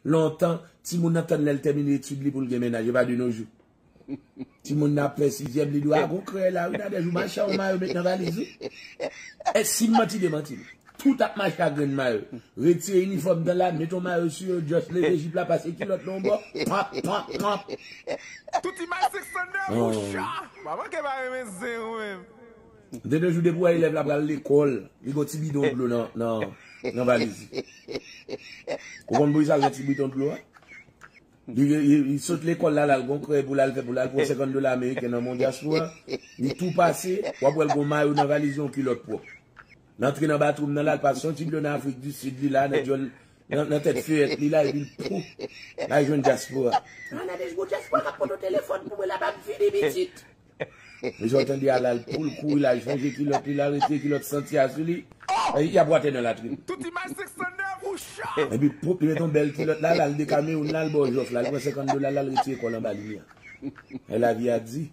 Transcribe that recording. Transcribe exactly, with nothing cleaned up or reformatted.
Lontan, timoun nan tann lè l tèmine etid li pou l gen mennaj, e pa de nos jours. Timoun nan ap fè sizyèm, li di, "A, gon krèy la, wi, Nadège, ou mache a yon mayo met nan valiz, wi." E si m manti, demanti m. Tout ap mache ak grenn mayo. Retire inifòm nan la, met yon mayo sou yo, just leve jip la, pase kilòt nan yon bò, pap, pap, pap. Tout imaj six hundred, oh, mon cha. Pa manke pa renmen zen ou menm. De nos jours, depi w wè elèv la pral lekòl, li gon ti bidon dlo nan, nan, nan valiz li. Ou konn pou sa l gen ti bidon dlo a? Li, li, li sot lekòl la, l al gon krèy pou l al fè, pou l al pran senkant dola ameriken nan Mon Diaspora. Li tou pase, w ap wè l gon mayo nan valiz, yon kilòt pwòp. L antre nan bathroom nan la, l pase yon ti dlo nan Afrik di Sid, li la, nan djòl, nan, nan tèt feyèt li la, epi l pou l al jwenn Diaspora. Ann ale, gon Diaspora k ap pote telefòn pou mwen la, pa m vini pitit. Mesye, w tande a la, l pou l kouri, l al chanje kilòt li, l al retire kilòt santi a sou li. E, y ap wate nan latrin. Tout imaj six hundred, mon cha. Epi, pou, li met yon bèl kilòt la, l al de Kamewoun la, l ba w jòf la, l pran senkant dola la, l retire kò l anba limyè. E lavi a di.